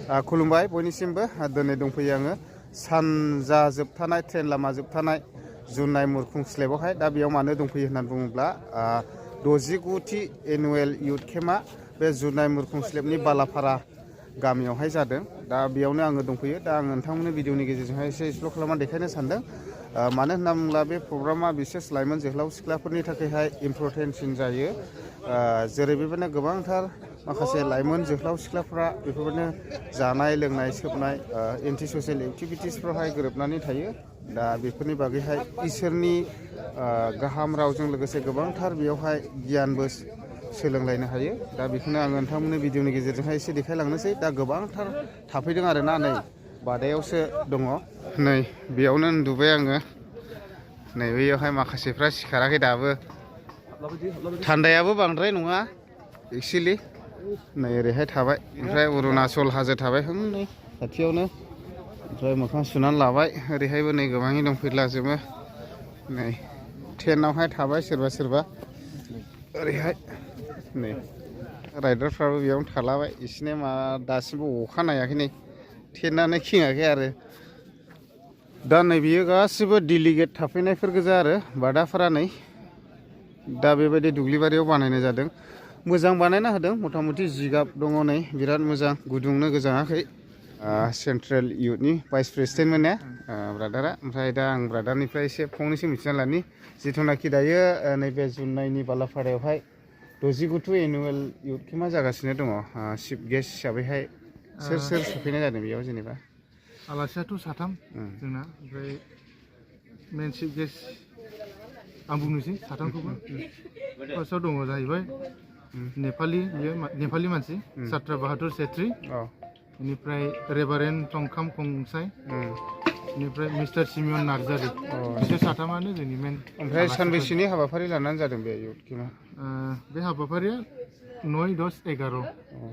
खुलुमबाय बयनिसिमबो दिनै दंफैयो आङो सानजा जोबथानाय ट्रेन लामा जोबथानाय जुनाय मुरखुं स्लेबावहाय दा बेयाव मानो दंफैयो होननानै बुङोब्ला 69थि एनुवेल इउथ केम्पआ बे जुनाय मुरखुं स्लेबनि बालाफारा गामियावहाय जादों दा बेयावनो आङो दंफैयो दा आं नोंथांमोननि भिडिअनि गेजेरजोंहाय एसे एक्सप्लर खालामनानै देखायनो सानदों मानो होनना बुङोब्ला बे प्रग्रामा बिसेस लाइमोन जोहोलाव सिख्लाफोरनि थाखायहाय इम्परटेन्टसिन जायो जेरै बेबायदिनो गोबांथार माखासे लाइमोन जोहोलाव सिख्लाफ्रा बेफोरबायदिनो जानाय लोंनाय सोबनाय एन्टि ससियेल एक्टिभिटिसफ्रावहाय गोरोबनानै थायो दा बेफोरनि बागैहाय इसोरनि गाहाम रावजों लोगोसे गोबांथार बेयावहाय गियानबो सोलोंलायनो हायो दा बेखौनो आङो नोंथांमोननि भिडिअनि गेजेरजोंहाय एसे देखायलांनोसै दा गोबांथार थाफैदों आरोना नै बादायावसो दङ नै बेयावनो उन्दुबाय आङो नै बैयावहाय माखासेफ्रा सिखाराखै दाबो थान्दायाबो बांद्राय नङा एक्सुवेलि नै ओरैहाय थाबाय ओमफ्राय अरुणाचल हाजो थाबाय नै खाथियावनो ओमफ्राय मोखां सुनानै लाबाय ओरैहायबो नै गोबाङै दंफैलाजोबो नै टेन्टआवहाय थाबाय सोरबा सोरबा ओरैहाय नै राइडारफ्राबो बेयावनो थालाबाय बिसिना मा दासिमबो अखा नायाखै नै टेन्टआनो खेङाखै आरो दा नै बियो गासिबो डेलिगेट थाफैनायफोर गोजा आरो बादाफोरा नै दा बेबायदि दुब्लिबारियाव बानायनाय जादों मोजां बानायना होदों मथा मथि जिगाब दङ नै बिराद मोजां गुदुंनो गोजाङाखै सेन्ट्रेल इउथनि भाइस प्रेसिडेन्टमोन ने ब्रादारा ओमफ्राय दा आं ब्रादारनिफ्राय एसे फंनैसो मिथिना लानि जिथुनाखि दायो नैबे जुनायनि बालाफारायावहाय 69 एनुवेल इउथ केम्पआ जागासिनो दङ चिफ गेस्ट हिसाबैहाय सोर सोर सफैनाय जादों बेयाव जेनेबा आलासियाथ' साथाम जोंना ओमफ्राय मेन चिफ गेस्ट आं बुंनोसै साथामखौबो फार्स्टआव दङ जाहैबाय नेपालि मानसि सात्रा बाहादुर सेत्री बेनिफ्राय रेभारेन्ड टंखाम खंसाय बेनिफ्राय मिस्टार सिमियन नार्जारि बिसोर साथामानो जोंनि मेन ओमफ्राय सानबैसेनि हाबाफारि लानानै जादों बे इउथ केम्पआ बे हाबाफारिया 9, 10, 11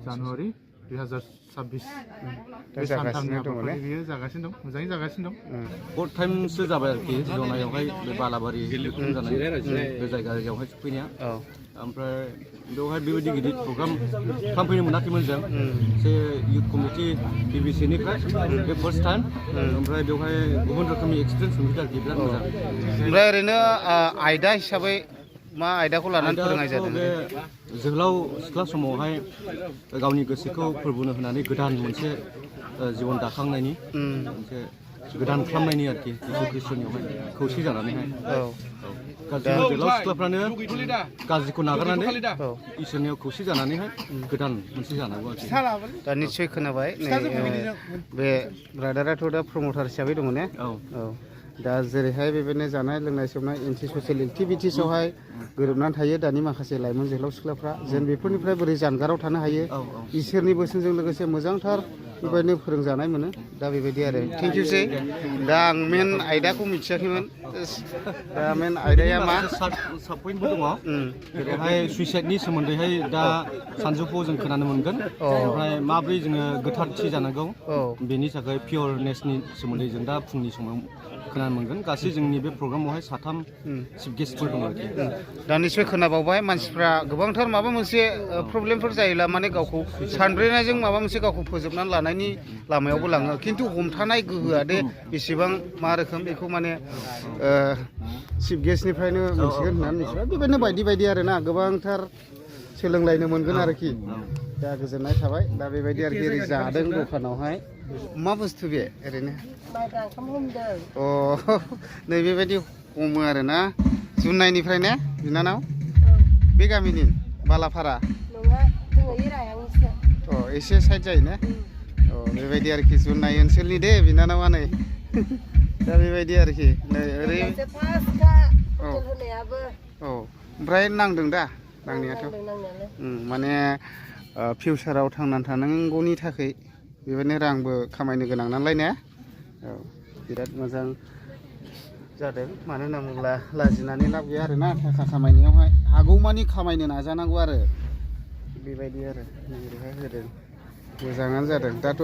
जानुवारि 2026 बे सानथामनि हाबाफारि बियो जागासिनो दं मोजाङै जागासिनो दं 4 टाइमसो जाबाय आरोखि जनायावहाय बे बालाबारि जानाय बे जायगायावहाय सफैनाया ओमफ्राय बेवहाय बेबायदि गिदिर प्रग्राम खालामफैनो मोनाखैमोन जों एसे इउथ कमिटि बिबिसिनिफ्राय बे फार्स्ट टाइम ओमफ्राय बेवहाय गुबुन रोखोमनि एक्सपिरियेन्स मोनफैदों आरोखि बिराद मोजां ओमफ्राय ओरैनो आयदा हिसाबै मा आयदाखौ लानानै फोरोंनाय जादों बे जोहोलाव सिख्ला समावहाय गावनि गोसोखौ फोरबोनो होनानै गोदान मोनसे जिबन दाखांनायनि मोनसे गोदान खालामनायनि आरोखि जिसु ख्रिस्टनियावहाय खौसे जानानैहाय गाज्रि जोहोलाव सिख्लाफ्रानो गाज्रिखौ नागारनानै इसोरनियाव खौसे जानानैहाय गोदान मोनसे जानांगौ आरोखि दा निस्सय खोनाबाय नै बे ब्रादाराथ' दा प्रमटार हिसाबै दङ ने दा जेरैहाय बेबायदिनो जानाय लोंनाय सोबनाय एन्टि ससियेल एक्टिभिटिसावहाय गोरोबनानै थायो दानि माखासे लाइमोन जोहोलाव सिख्लाफ्रा जेन बेफोरनिफ्राय बोरै जानगाराव थानो हायो इसोरनि बोसोनजों लोगोसे मोजांथार बेबायदिनो फोरोंजानाय मोनो दा बेबायदि आरो थेंक इउ सै दा आं मेन आयदाखौ मिथियाखैमोन दा मेन आयदाया मा साब पइन्टबो दङ जेरैहाय सुइसाइडनि सोमोन्दैहाय दा सानजौफुआव जों खोनानो मोनगोन ओमफ्राय माब्रै जोङो गोथारथि जानांगौ बेनि थाखाय पियरनेसनि सोमोन्दै जों दा फुंनि समाव खोनानो मोनगोन गासै जोंनि बे प्रग्रामावहाय 3 चिफ गेस्टफोर दङ आरोखि दा निस्सय खोनाबावबाय मानसिफ्रा गोबांथार माबा मोनसे प्रब्लेमफोर जायोब्ला माने गावखौ सानब्रेनायजों माबा मोनसे गावखौ फोजोबनानै लानायनि लामायावबो लाङो खिन्थु हमथानाय गोहोआ दे बेसेबां मा रोखोम बेखौ माने चिफ गेस्टनिफ्रायनो मिथिगोन होननानै मिथिबाय बेबायदिनो बायदि बायदि आरोना गोबांथार सोलोंलायनो मोनगोन आरोखि दा गोजोननाय थाबाय दा बेबायदि आरोखि ओरै जादों दखानावहाय मा बुस्थु बे ओरैनो अ नै बेबायदि हमो आरोना जुनायनिफ्राय ने बिनानाव बे गामिनि बालाफारा अ एसे साइड जायो ने अ बेबायदि आरोखि जुनाय ओनसोलनि दे बिनानावा नै दा बेबायदि आरोखि नै ओरै औ ओमफ्राय नांदों दा नांनायाथ' माने फिउचाराव थांनानै थानांगौनि थाखाय बेबायदिनो रांबो खामायनो गोनां नालाय ने औ बिराद मोजां जादों मानो होनना बुङोब्ला लाजिनानै लाब गैया आरोना थाखा खामायनायावहाय हागौमानि खामायनो नाजानांगौ आरो बेबायदि आरो ओरैहाय होदों मोजाङानो जादों दाथ'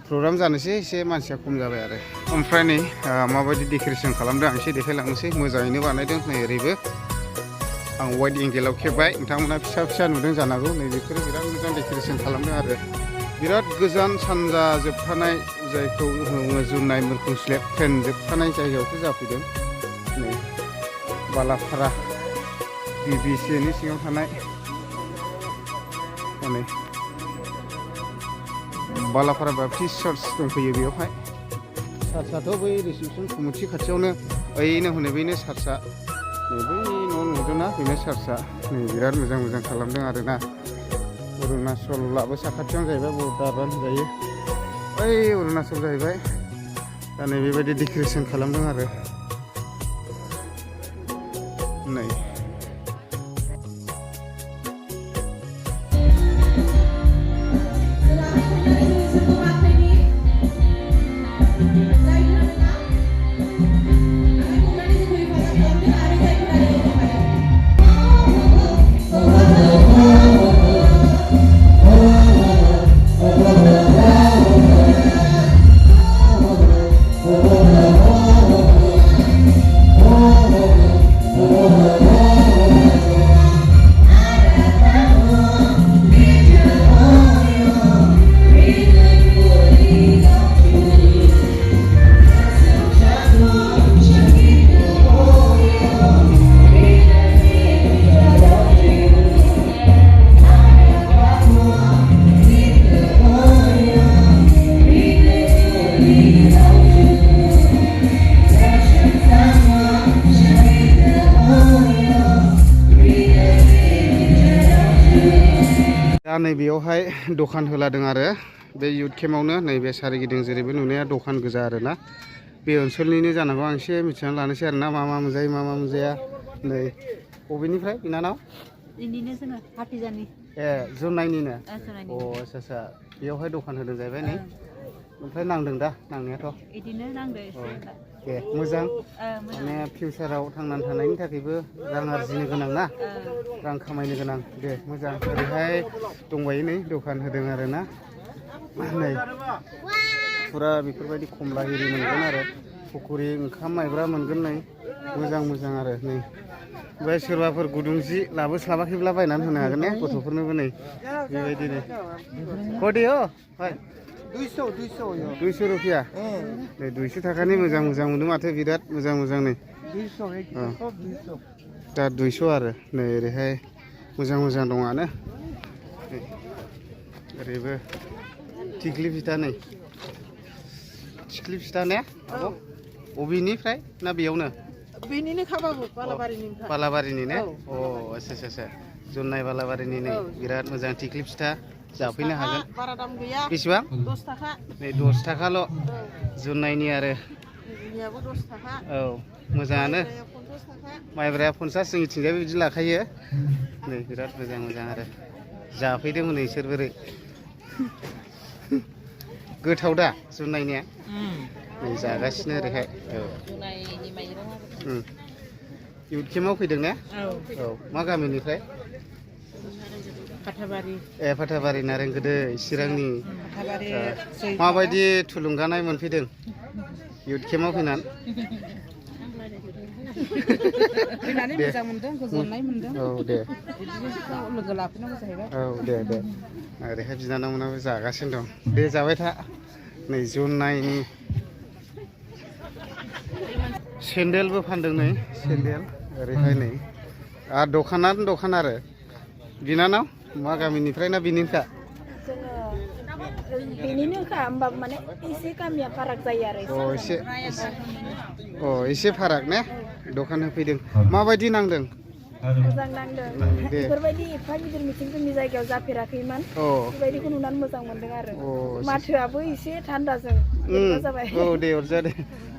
प्रग्राम जानोसै एसे मानसिया खम जाबाय आरो ओमफ्राय नै माबायदि डेक'रेसन खालामदों आं एसे देखायलांनोसै मोजाङैनो बानायदों नै ओरैबो आं वाइड एंगेलाव खेबबाय नोंथांमोना फिसा फिसा नुदों जानांगौ नै बेफोरो बिराद मोजां डेक'रेसन खालामदों आरो बिराद गोजान सानजा जोबथानाय जायखौ बुङो जुनाय मुरखुं स्लेब ट्रेन जोबथानाय जायगायावसो जाफैदों नै बालाफारा BBCनि सिङाव थानाय नै बालाफारा बाप्टिस्ट चार्च दंफैयो बेयावहाय चार्चआथ' बै रिसेपसन कमिटि खाथियावनो ओइनो हनै बैनो चार्चआ नै बै न' नुदोंना बेनो चार्चआ नै बिराद मोजां मोजां खालामदों आरोना अरुणाचलाबो साखाथियावनो जाहैबाय बर्डारानो होनजायो ओइ अरुणाचल जाहैबाय दा नै बेबायदि डेक'रेसन खालामदों आरो नै दा नैबेयावहाय दखान होलादों आरो बे युथ केम्पआवनो नैबे सारिगिदिं जेरैबो नुनाया दखान गोजा आरोना बे ओनसोलनिनो जानांगौ आं एसे मिथिनानै लानोसै आरोना मा मा मोनजायो मा मा मोनजाया नै बबेनिफ्राय बिनानाव इनिनो जोङो हाथिजानि ए जुनायनिनो जुनायनि अ आच्छा बेयावहाय दखान होदों जाहैबाय नै ओमफ्राय नांदों दा नांनायाथ' इदिनो नांदो औ एसे दे मोजां मोजां माने फिउचाराव थांनानै थानायनि थाखायबो रां आरजिनो गोनां ना रां खामायनो गोनां दे मोजां ओरैहाय दंबायो नै दखान होदों आरोना नै फुरा बेफोरबायदि खमला एरि मोनगोन आरो पकरि ओंखाम माइब्रा मोनगोन नै मोजां मोजां आरो नै ओमफ्राय सोरबाफोर गुदुं जि लाबोस्लाबाखैब्ला बायनानै होनो हागोन ने गथ'फोरनोबो नै बेबायदिनो कदि हो हाय 200 रुपिया नै 200 थाखानि मोजां मोजां मोनदों माथो बिराद मोजां मोजां नै 200 दा 200 आरो नै ओरैहाय मोजां मोजां दङआनो ओरैबो थिख्लि फिथा नै थिख्लि फिथा ने बबेनिफ्राय ना बेयावनो बेनिनो खाबाबो बालाबारिनि ने अ आच्छा जुनाय बालाबारिनि नै बिराद मोजां थिख्लि फिथा जाफैनो हागोन बारा दाम गैया बेसेबां 10 थाखा नै 10 थाखाल' जुनायनि आरो नियाबो 10 थाखा औ मोजाङानो 50 थाखा माइब्राया 50 जोंनिथिंजायबो बिदि लाखायो नै बिराद मोजां मोजां आरो जाफैदों हनै इसोर बोरै गोथाव दा जुनायनिया नै जागासिनो ओरैहाय औ जुनायनि माइरं युथ केम्पआव फैदों ने औ मा गामिनिफ्राय फाथाबारि ए फाथाबारि नारेंगोदै चिरांनि फाथाबारि माबायदि थुलुंगानाय मोनफैदों युथ केम्पआव फैनानै फैनानै मोजां मोनदों गोजोननाय मोनदों औ दे बिदिनो लोगो लाफैनांगौ जाहैबाय औ दे ओरैहाय बिनानावमोनाबो जागासिनो दं दे जाबाय था नै जुनायनि सेन्देलबो फानदों नै सेन्देल ओरैहाय नै आरो दखानानो दखान आरो बिनानाव मा गामिनिफ्राय ना बिनिनोखा बेनिनोखा होमबाबो माने एसे गामिया फाराग जायो आरो एसे फाराग ने दखान होफैदों माबायदि नांदों मोजां नांदों बेफोरबायदि एफा गिदिर मिथिं जोंनि जायगायाव जाफेराखैमोन बेबायदिखौ नुनानै मोजां मोनदों आरो माथोआबो एसे थान्दाजों जाबाय औ दे अरजा दे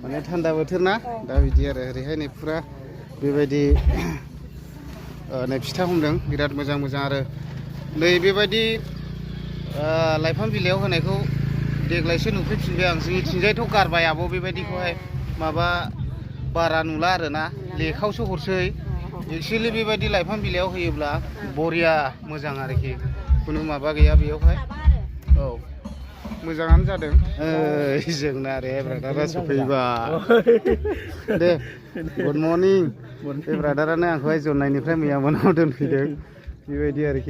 माने थान्दा बोथोर ना दा बिदि आरो ओरैहाय नै फुरा बेबायदि नै फिथा हमदों बिराद मोजां मोजां आरो नै बेबायदि लाइफां बिलाइयाव होनायखौ देग्लायसो नुफैफिनबाय आं जोंनिथिंजायथ' गारबाय आब' बेबायदिखौहाय माबा बारा नुला आरोना लेखायावसो हरसै एक्सुवेलि बेबायदि लाइफां बिलाइयाव होयोब्ला बरिया मोजां आरोखि खुनु माबा गैया बेयावहाय औ मोजाङानो जादों जोंना आरो ब्रादारा सफैबाय दे गुड मर्निं बे ब्रादारानो आंखौहाय जुनायनिफ्राय मैया मोनायाव दोनफैदों बेबायदि आरोखि